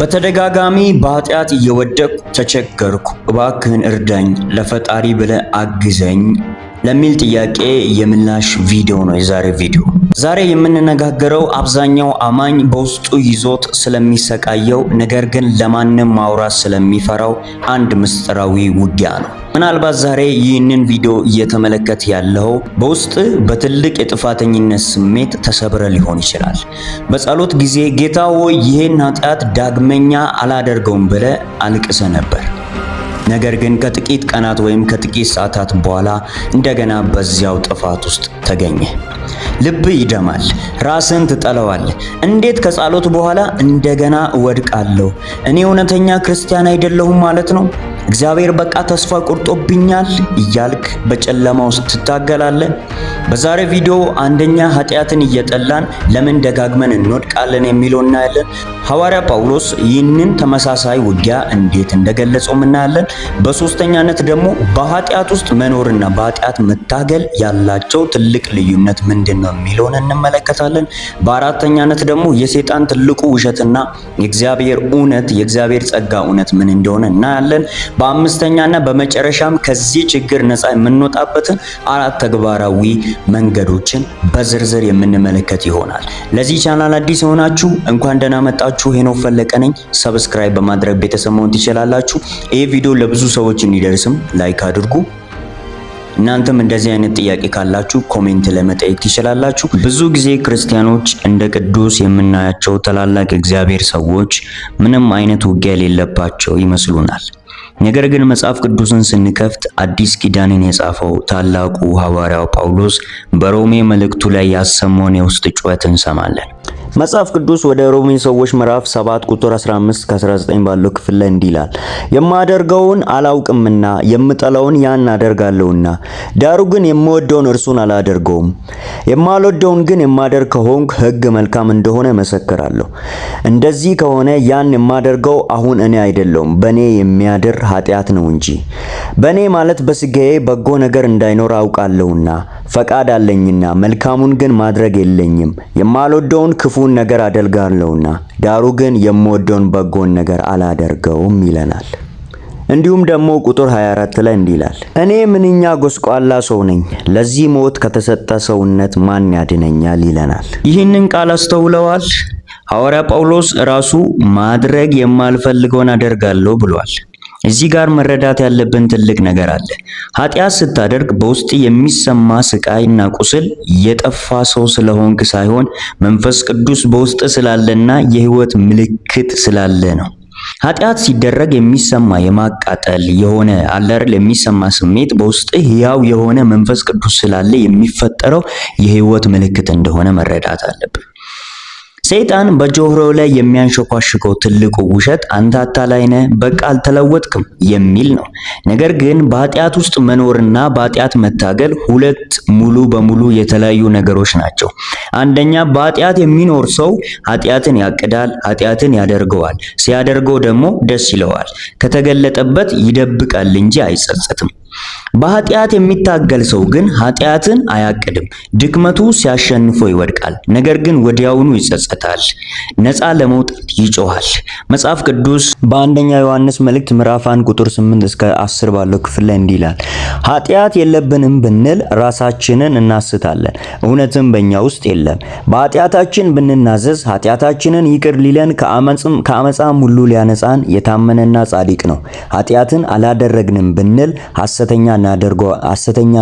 በተደጋጋሚ በኃጢአት እየወደቅኩ ተቸገርኩ፣ እባክህን እርዳኝ፣ ለፈጣሪ ብለህ አግዘኝ ለሚል ጥያቄ የምላሽ ቪዲዮ ነው የዛሬ ቪዲዮ። ዛሬ የምንነጋገረው አብዛኛው አማኝ በውስጡ ይዞት ስለሚሰቃየው ነገር ግን ለማንም ማውራት ስለሚፈራው አንድ ምስጢራዊ ውጊያ ነው። ምናልባት ዛሬ ይህንን ቪዲዮ እየተመለከት ያለው በውስጥ በትልቅ የጥፋተኝነት ስሜት ተሰብረ ሊሆን ይችላል። በጸሎት ጊዜ ጌታ ሆይ ይህን ኃጢአት ዳግመኛ አላደርገውም ብለ አልቅሰ ነበር። ነገር ግን ከጥቂት ቀናት ወይም ከጥቂት ሰዓታት በኋላ እንደገና በዚያው ጥፋት ውስጥ ተገኘ። ልብ ይደማል፣ ራስን ትጠለዋል። እንዴት ከጸሎት በኋላ እንደገና እወድቃለሁ? እኔ እውነተኛ ክርስቲያን አይደለሁም ማለት ነው? እግዚአብሔር በቃ ተስፋ ቆርጦብኛል እያልክ በጨለማ ውስጥ ትታገላለህ። በዛሬ ቪዲዮ አንደኛ ኃጢአትን እየጠላን ለምን ደጋግመን እንወድቃለን የሚለው እናያለን። ሐዋርያ ጳውሎስ ይህንን ተመሳሳይ ውጊያ እንዴት እንደገለጸው እናያለን። በሶስተኛነት ደግሞ በኃጢአት ውስጥ መኖርና በኃጢአት መታገል ያላቸው ትልቅ ልዩነት ምንድን ነው የሚለውን እንመለከታለን። በአራተኛነት ደግሞ የሰይጣን ትልቁ ውሸትና የእግዚአብሔር እውነት የእግዚአብሔር ጸጋ እውነት ምን እንደሆነ እናያለን። በአምስተኛና በመጨረሻም ከዚህ ችግር ነፃ የምንወጣበትን አራት ተግባራዊ መንገዶችን በዝርዝር የምንመለከት ይሆናል። ለዚህ ቻናል አዲስ የሆናችሁ እንኳን ደህና መጣችሁ። ሄኖክ ፈለቀ ነኝ። subscribe በማድረግ ቤተሰብ መሆን ትችላላችሁ። ይህ ቪዲዮ ለብዙ ሰዎች እንዲደርስም like አድርጉ። እናንተም እንደዚህ አይነት ጥያቄ ካላችሁ comment ለመጠየቅ ትችላላችሁ። ብዙ ጊዜ ክርስቲያኖች እንደ ቅዱስ የምናያቸው ታላላቅ እግዚአብሔር ሰዎች ምንም አይነት ውጊያ የሌለባቸው ይመስሉናል። ነገር ግን መጽሐፍ ቅዱስን ስንከፍት አዲስ ኪዳንን የጻፈው ታላቁ ሐዋርያው ጳውሎስ በሮሜ መልእክቱ ላይ ያሰማውን የውስጥ ጩኸት እንሰማለን። መጽሐፍ ቅዱስ ወደ ሮሜ ሰዎች ምዕራፍ 7 ቁጥር 15 19 ባለው ክፍል ላይ እንዲህ ይላል፣ የማደርገውን አላውቅምና የምጠላውን ያን አደርጋለሁና፣ ዳሩ ግን የምወደውን እርሱን አላደርገውም። የማልወደውን ግን የማደርግ ከሆንኩ ሕግ መልካም እንደሆነ እመሰክራለሁ። እንደዚህ ከሆነ ያን የማደርገው አሁን እኔ አይደለሁም፣ በእኔ የሚያድር ኃጢአት ነው እንጂ። በእኔ ማለት በስጋዬ በጎ ነገር እንዳይኖር አውቃለሁና ፈቃድ አለኝና መልካሙን ግን ማድረግ የለኝም። የማልወደውን ክፉን ነገር አደርጋለሁና ዳሩ ግን የምወደውን በጎን ነገር አላደርገውም ይለናል። እንዲሁም ደግሞ ቁጥር 24 ላይ እንዲህ ይላል፣ እኔ ምንኛ ጎስቋላ ሰው ነኝ፣ ለዚህ ሞት ከተሰጠ ሰውነት ማን ያድነኛል? ይለናል። ይህንን ቃል አስተውለዋል? ሐዋርያ ጳውሎስ ራሱ ማድረግ የማልፈልገውን አደርጋለሁ ብሏል። እዚህ ጋር መረዳት ያለብን ትልቅ ነገር አለ። ኃጢአት ስታደርግ በውስጥ የሚሰማ ስቃይና ቁስል የጠፋ ሰው ስለሆንክ ሳይሆን መንፈስ ቅዱስ በውስጥ ስላለና የሕይወት ምልክት ስላለ ነው። ኃጢአት ሲደረግ የሚሰማ የማቃጠል የሆነ አለርል የሚሰማ ስሜት በውስጥ ሕያው የሆነ መንፈስ ቅዱስ ስላለ የሚፈጠረው የሕይወት ምልክት እንደሆነ መረዳት አለብን። ሰይጣን በጆሮ ላይ የሚያንሾካሽከው ትልቁ ውሸት አንተ አታላይ ነህ፣ በቃ አልተለወጥክም የሚል ነው። ነገር ግን በኃጢአት ውስጥ መኖርና በኃጢአት መታገል ሁለት ሙሉ በሙሉ የተለያዩ ነገሮች ናቸው። አንደኛ፣ በኃጢአት የሚኖር ሰው ኃጢአትን ያቅዳል፣ ኃጢአትን ያደርገዋል። ሲያደርገው ደግሞ ደስ ይለዋል። ከተገለጠበት ይደብቃል እንጂ አይጸጸትም። በኃጢአት የሚታገል ሰው ግን ኃጢአትን አያቅድም። ድክመቱ ሲያሸንፎ ይወድቃል፣ ነገር ግን ወዲያውኑ ይጸጸታል፣ ነፃ ለመውጣት ይጮሃል። መጽሐፍ ቅዱስ በአንደኛ ዮሐንስ መልእክት ምዕራፍ 1 ቁጥር 8 እስከ 10 ባለው ክፍል ላይ እንዲህ ይላል፣ ኃጢአት የለብንም ብንል ራሳችንን እናስታለን፣ እውነትም በእኛ ውስጥ የለም። በኃጢአታችን ብንናዘዝ ኃጢአታችንን ይቅር ሊለን ከአመፃም ሁሉ ሊያነጻን የታመነና ጻድቅ ነው። ኃጢአትን አላደረግንም ብንል ሐሰተኛ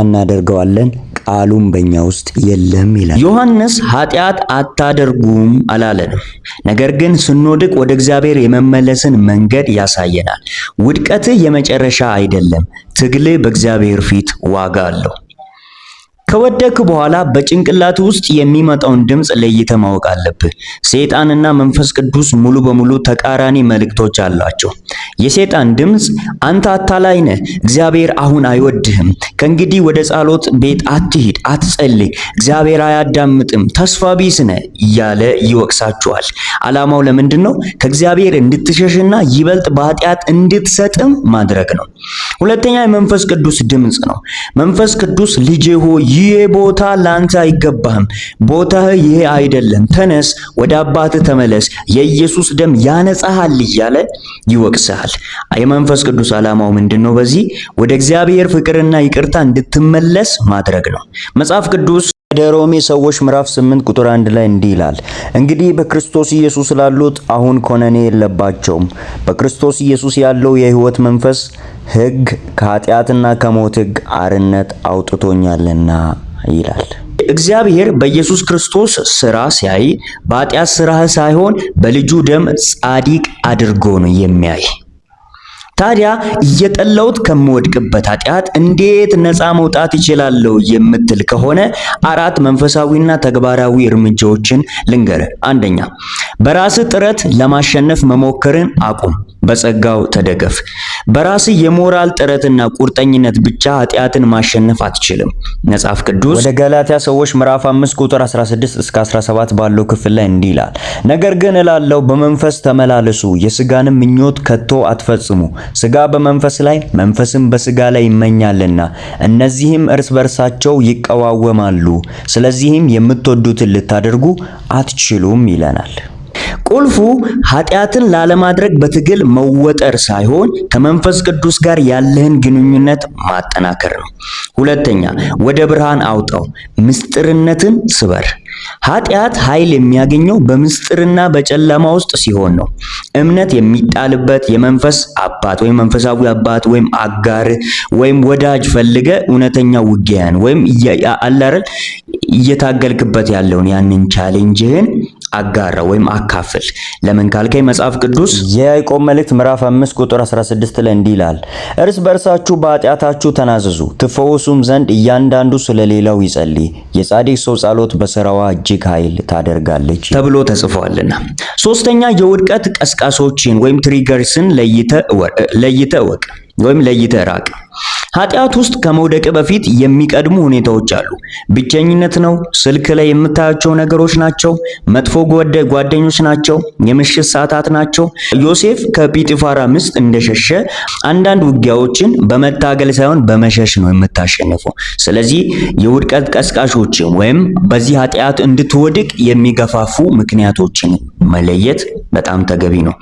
እናደርገዋለን፣ ቃሉም በእኛ ውስጥ የለም ይላል። ዮሐንስ ኃጢአት አታደርጉም አላለንም። ነገር ግን ስንወድቅ ወደ እግዚአብሔር የመመለስን መንገድ ያሳየናል። ውድቀትህ የመጨረሻ አይደለም። ትግልህ በእግዚአብሔር ፊት ዋጋ አለው። ከወደክ በኋላ በጭንቅላት ውስጥ የሚመጣውን ድምፅ ለይተህ ማወቅ አለብህ። ሰይጣንና መንፈስ ቅዱስ ሙሉ በሙሉ ተቃራኒ መልእክቶች አሏቸው። የሰይጣን ድምፅ አንተ አታላይ ነህ፣ እግዚአብሔር አሁን አይወድህም፣ ከእንግዲህ ወደ ጸሎት ቤት አትሂድ፣ አትጸልይ፣ እግዚአብሔር አያዳምጥም፣ ተስፋ ቢስ ነህ እያለ ይወቅሳችኋል። ዓላማው ለምንድን ነው? ከእግዚአብሔር እንድትሸሽና ይበልጥ በኃጢአት እንድትሰጥም ማድረግ ነው። ሁለተኛ የመንፈስ ቅዱስ ድምፅ ነው። መንፈስ ቅዱስ ልጄ ሆይ ይሄ ቦታ ላንተ አይገባህም፣ ቦታህ ይሄ አይደለም፣ ተነስ፣ ወደ አባትህ ተመለስ፣ የኢየሱስ ደም ያነጻሃል እያለ ይወቅስሃል። የመንፈስ ቅዱስ ዓላማው ምንድን ነው? በዚህ ወደ እግዚአብሔር ፍቅርና ይቅርታ እንድትመለስ ማድረግ ነው። መጽሐፍ ቅዱስ ወደ ሮሜ ሰዎች ምዕራፍ 8 ቁጥር 1 ላይ እንዲህ ይላል፣ እንግዲህ በክርስቶስ ኢየሱስ ላሉት አሁን ኮነኔ የለባቸውም። በክርስቶስ ኢየሱስ ያለው የሕይወት መንፈስ ሕግ ከኃጢአትና ከሞት ሕግ አርነት አውጥቶኛልና ይላል። እግዚአብሔር በኢየሱስ ክርስቶስ ስራ ሲያይ በኃጢአት ስራህ ሳይሆን በልጁ ደም ጻድቅ አድርጎ ነው የሚያይ። ታዲያ እየጠላሁት ከምወድቅበት ኃጢአት እንዴት ነፃ መውጣት እችላለሁ የምትል ከሆነ አራት መንፈሳዊና ተግባራዊ እርምጃዎችን ልንገርህ። አንደኛ፣ በራስህ ጥረት ለማሸነፍ መሞከርን አቁም። በጸጋው ተደገፍ። በራስህ የሞራል ጥረትና ቁርጠኝነት ብቻ ኃጢአትን ማሸነፍ አትችልም። መጽሐፍ ቅዱስ ወደ ገላትያ ሰዎች ምዕራፍ 5 ቁጥር 16 እስከ 17 ባለው ክፍል ላይ እንዲህ ይላል፣ ነገር ግን እላለሁ በመንፈስ ተመላለሱ፣ የስጋንም ምኞት ከቶ አትፈጽሙ። ስጋ በመንፈስ ላይ መንፈስም በስጋ ላይ ይመኛልና፣ እነዚህም እርስ በርሳቸው ይቀዋወማሉ። ስለዚህም የምትወዱትን ልታደርጉ አትችሉም ይለናል። ቁልፉ ኃጢአትን ላለማድረግ በትግል መወጠር ሳይሆን ከመንፈስ ቅዱስ ጋር ያለህን ግንኙነት ማጠናከር ነው። ሁለተኛ፣ ወደ ብርሃን አውጣው፣ ምስጢርነትን ስበር። ኃጢአት ኃይል የሚያገኘው በምስጢርና በጨለማ ውስጥ ሲሆን ነው። እምነት የሚጣልበት የመንፈስ አባት ወይም መንፈሳዊ አባት ወይም አጋር ወይም ወዳጅ ፈልገ እውነተኛ ውጊያን ወይም አላረል እየታገልክበት ያለውን ያንን challenge ህን አጋራ ወይም አካፍል። ለምን ካልከኝ መጽሐፍ ቅዱስ የያዕቆብ መልእክት ምዕራፍ 5 ቁጥር 16 ላይ እንዲህ ይላል፣ እርስ በእርሳችሁ በኃጢአታችሁ ተናዘዙ ትፈወሱም ዘንድ እያንዳንዱ ስለሌላው ይጸልይ፣ የጻድቅ ሰው ጸሎት በሥራዋ እጅግ ኃይል ታደርጋለች ተብሎ ተጽፏልና። ሶስተኛ፣ የውድቀት ቀስቃሶችን ወይም triggers ን ለይተህ እወቅ ወይም ለይተህ ራቅ። ኃጢአት ውስጥ ከመውደቅ በፊት የሚቀድሙ ሁኔታዎች አሉ። ብቸኝነት ነው። ስልክ ላይ የምታያቸው ነገሮች ናቸው። መጥፎ ጓደኞች ናቸው። የምሽት ሰዓታት ናቸው። ዮሴፍ ከጲጥፋራ ሚስት እንደሸሸ አንዳንድ ውጊያዎችን በመታገል ሳይሆን በመሸሽ ነው የምታሸንፈው። ስለዚህ የውድቀት ቀስቃሾችን ወይም በዚህ ኃጢአት እንድትወድቅ የሚገፋፉ ምክንያቶችን መለየት በጣም ተገቢ ነው።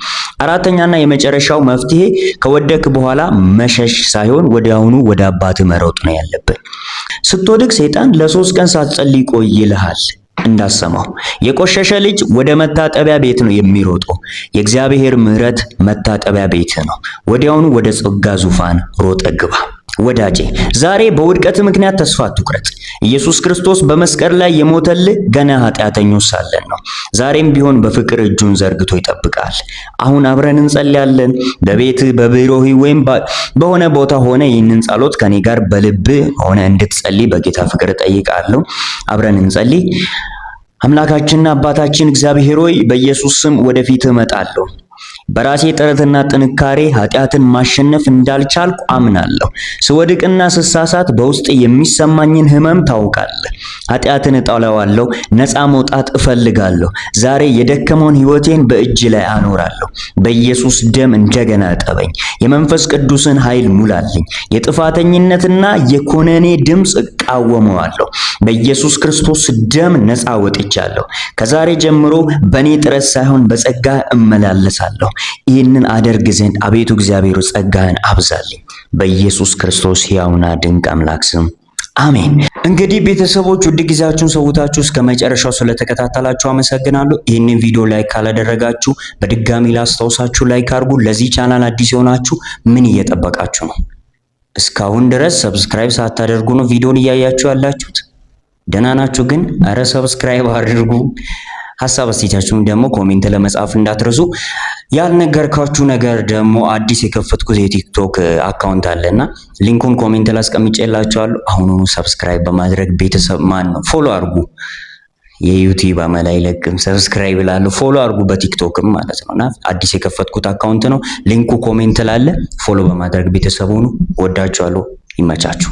አራተኛና የመጨረሻው መፍትሄ ከወደክ በኋላ መሸሽ ሳይሆን ወዲያውኑ ወደ አባት መሮጥ ነው ያለብን። ስትወድቅ ሰይጣን ለ3 ቀን ሳትጸልይ ቆይ ይልሃል። እንዳሰማው የቆሸሸ ልጅ ወደ መታጠቢያ ቤት ነው የሚሮጠው። የእግዚአብሔር ምሕረት መታጠቢያ ቤት ነው። ወዲያውኑ ወደ ጸጋ ዙፋን ሮጠ ግባ። ወዳጄ፣ ዛሬ በውድቀት ምክንያት ተስፋ አትቁረጥ። ኢየሱስ ክርስቶስ በመስቀል ላይ የሞተልህ ገና ኃጢአተኞች ሳለን ነው። ዛሬም ቢሆን በፍቅር እጁን ዘርግቶ ይጠብቃል። አሁን አብረን እንጸልያለን። በቤትህ፣ በቢሮህ ወይም በሆነ ቦታ ሆነ ይህንን ጸሎት ከኔ ጋር በልብህ ሆነ እንድትጸልይ በጌታ ፍቅር እጠይቃለሁ። አብረን እንጸልይ። አምላካችንና አባታችን እግዚአብሔር ሆይ፣ በኢየሱስ ስም ወደፊት እመጣለሁ። በራሴ ጥረትና ጥንካሬ ኃጢአትን ማሸነፍ እንዳልቻልኩ አምናለሁ። ስወድቅና ስሳሳት በውስጤ የሚሰማኝን ሕመም ታውቃለህ። ኃጢአትን እጠላዋለሁ፣ ነፃ መውጣት እፈልጋለሁ። ዛሬ የደከመውን ሕይወቴን በእጅህ ላይ አኖራለሁ። በኢየሱስ ደም እንደገና እጠበኝ። የመንፈስ ቅዱስን ኃይል ሙላልኝ። የጥፋተኝነትና የኩነኔ ድምፅ እቃወመዋለሁ። በኢየሱስ ክርስቶስ ደም ነፃ ወጥቻለሁ። ከዛሬ ጀምሮ በእኔ ጥረት ሳይሆን በጸጋ እመላለሳለሁ። ይህንን አደርግ ዘንድ አቤቱ እግዚአብሔር ጸጋህን አብዛልኝ። በኢየሱስ ክርስቶስ ሕያውና ድንቅ አምላክ ስም አሜን። እንግዲህ ቤተሰቦች፣ ውድ ጊዜያችሁን ሰውታችሁ እስከ መጨረሻው ስለተከታተላችሁ አመሰግናለሁ። ይህንን ቪዲዮ like ካላደረጋችሁ በድጋሚ ላስታውሳችሁ፣ like አድርጉ። ለዚህ ቻናል አዲስ የሆናችሁ ምን እየጠበቃችሁ ነው? እስካሁን ድረስ subscribe ሳታደርጉ ነው ቪዲዮን እያያችሁ ያላችሁት? ደህና ናችሁ ግን? ኧረ subscribe አድርጉ። ሀሳብ አስተያየታችሁን ደግሞ comment ለመጻፍ እንዳትረሱ። ያልነገርኳችሁ ነገር ደግሞ አዲስ የከፈትኩት የቲክቶክ account አለና link ኡን comment ላይ አስቀምጬላችኋለሁ። አሁኑኑ subscribe በማድረግ ቤተሰብ ማን ነው follow አድርጉ። የዩቲዩብ አመል አይለቅም። Subscribe እላለሁ፣ follow አድርጉ በቲክቶክም ማለት ነውና አዲስ የከፈትኩት account ነው። Link ኡ comment ላይ አለ። Follow በማድረግ ቤተሰብ ሁኑ። ወዳችኋለሁ። ይመቻችሁ።